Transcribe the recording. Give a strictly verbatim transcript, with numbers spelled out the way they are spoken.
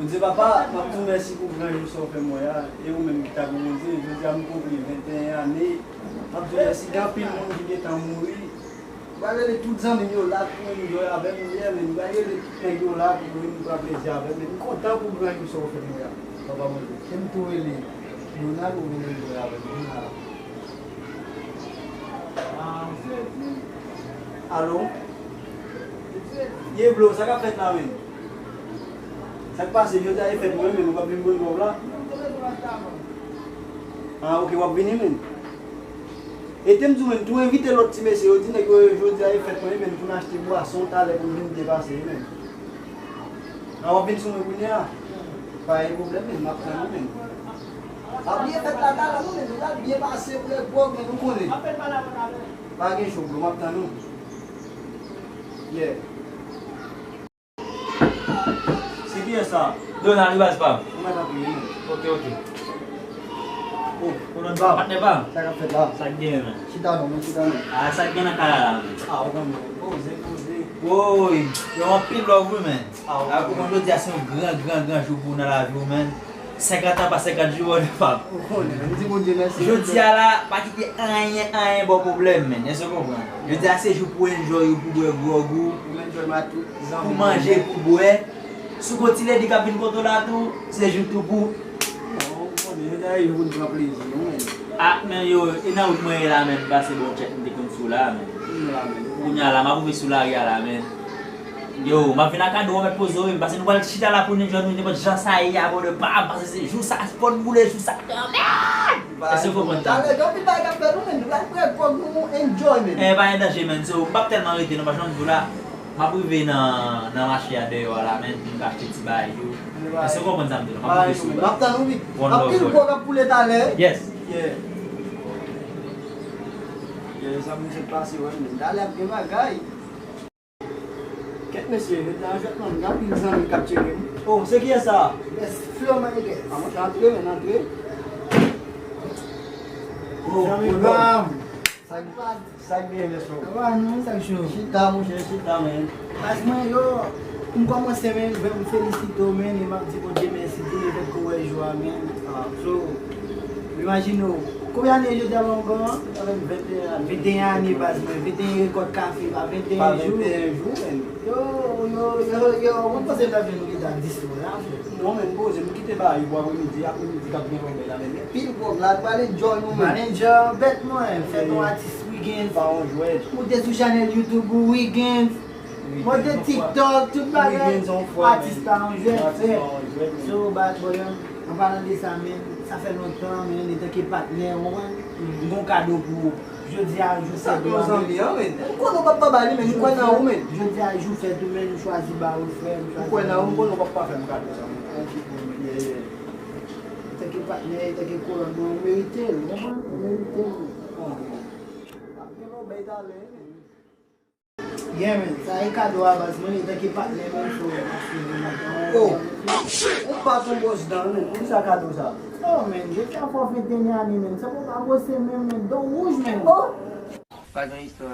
Bondye papa, m ap di w mèsi pou gran jou sa w fè m wè a. E ou menm ki ta gen Bondye, jodi a m konpli venteyen ane. M ap di w mèsi, gen anpil moun ki gentan mouri. M pral rele tout zanmi m yo la pou enjoy avè m, yeah, men m pral rele tout nèg yo la pou vin pran plezi avè m, men m kontan pou gran jou sa w fè m wè a. Papa Bondye, se m tou rele Donald ou vin enjoy avè m, vin la. Alo? Ye bro, sa k ap fèt la menm? Sa k pase? Jodi a e fèt mwen menm, ou p ap vin mwen love la? Ah, ok, w ap vini menm. E te m di w menm, tou envite lòt ti mesye yo, di nèg yo jodi a e fèt mwen menm, pou n achte bwason talè pou n vin byen pase menm. Ah, w ap vin sou mwen kounye a? Pa gen pwoblèm menm, m ap tann ou menm. Pa bliye fèt la talè non menm, nou pral byen pase, bwè gwòg menm, ou konnen. Pa gen cho bro, m ap tann ou. Yeah. Se kiyès sa? Donald wi baz pa m. Ou mèt antre wi menm. Ok, ok. Oh, patnè pa m. Sa k ap fèt la? Sa k genyen menm? Chita non, men chita non. Ah, sa k gen nan kay la la menm? Ah, ou konn poze, poze. Woy, yo anpil love wi menm. Ah, ou konn jodi a se yon gran, gran, gran jou pou ou nan lavi w menm. Senkant an pa senkant jou, bòdè pa m. Ou konnen, m di Bondye mèsi. Jodi a la, pa kite anyen, anyen ba w pwoblèm menm. Èske w konprann? Jodi a se jou pou enjoy ou, pou bwè gwòg ou, pou manje, pou bwè. Si w gen yon ti lady k ap vin kote w la tou, se jou tou pou. Non, ou konnen, jodi a e jou pou n pran plezi nou menm. Ah, men yo, e nan wout mwen ye la menm, m pase ba w tchèk m te konn sou la menm. Kounye a la, m ap rive sou lari a la menm. Yo, m ap vin ak kado, w mèt poze w, paske nou pral chita la pou nou jwenn nou nenpòt jan sa ye a, bòdè pa m, paske se jou sa, fò n boule jou sa kanmenm! Èske w konprann sa? Talè, gen anpil bagay k ap fèt, nou menm, nou pral pran kòb nou, nou enjoy menm. Eh, pa gen danje, menn, so, m p ap tèlman rete, non, paske jan m di w la, m ap rive nan, nan mache a dèyè a la, menn, pou m ka achte ti bagay yo. Èske w konprann sa m di w la? M ap rive sou. M ap tann ou wi. Anpil gwo k ap boule talè. Yes. Yeah. Yeah, sa moun sot pase, wè, menn. Talè ap gen bagay. Kèt mesye, jodi a jwèt non, gen anpil zanmi k ap tcheke m. Oh, se kiyès sa? Yes, Flow Maniguez. Ah, monchè, antre, men, antre. Oh, zanmi pa m. Sa k, sa k genyen, mesye? Sa va, non? Sa k cho? Chita, monchè, chita, men. Baz mwen, yo, pou m kòmanse, men, m felisite w, men, e m ap di Bondye mèsi tou, lefètke w wè jou a, men. Ah. So, imajine w, konbyen ane jodi a, bon, kòman? Sa fè venteyen ane. Venteyen ane, baz mwen. Venteyen rekòt kafe, pa venteyen jou. Pa venteyen jou, menn. Yo, yo, yo, yo, mwen panse m ta jwenn nou gentan dis lè a, frè. Non, menn, poze, m kite bagay pou apremidi, apremidi k ap gen lòbèy la, menn. Pil gwòg la, nou pral enjoy nou, menn. Pral enjoy, bèt mwen, fè yon atis Wiggins. Pa yon jwèt. Moute sou chanèl YouTube ou Wiggins. Monte TikTok, tout bagay. Atis pa yon jwèt, frè. So, bad boy, an palan de sa, men, sa fè lontan, men, antanke patnè, ou konprann? M gon kado pou ou. Jodi a, jou fèt ou a, men. M konnen w p ap pa ba li, men m kwè nan ou, men. Jodi a, jou fèt ou, men, m chwazi ba ou, frè, m chwazi ba ou. M kwè nan ou, m konnen w p ap pa fè m kado sa, men. Yeah, yeah. Antanke patnè, antanke kolòn mwen, ou merite l, ou konprann? Ou merite l. Ap gen lòbèy talè, men. Yeah, men. Sa e kado a, baz mwen, antanke patnè, men, so, m ap swiv ou lontan. Oh! Ou pa ton bwòs dan, men. Poukisa kado sa? Oh, men, jodi a fò venteyen ane, men. Sa pou pa bwose menm, men. Dan wouj, men. Oh! Pa gen istwa.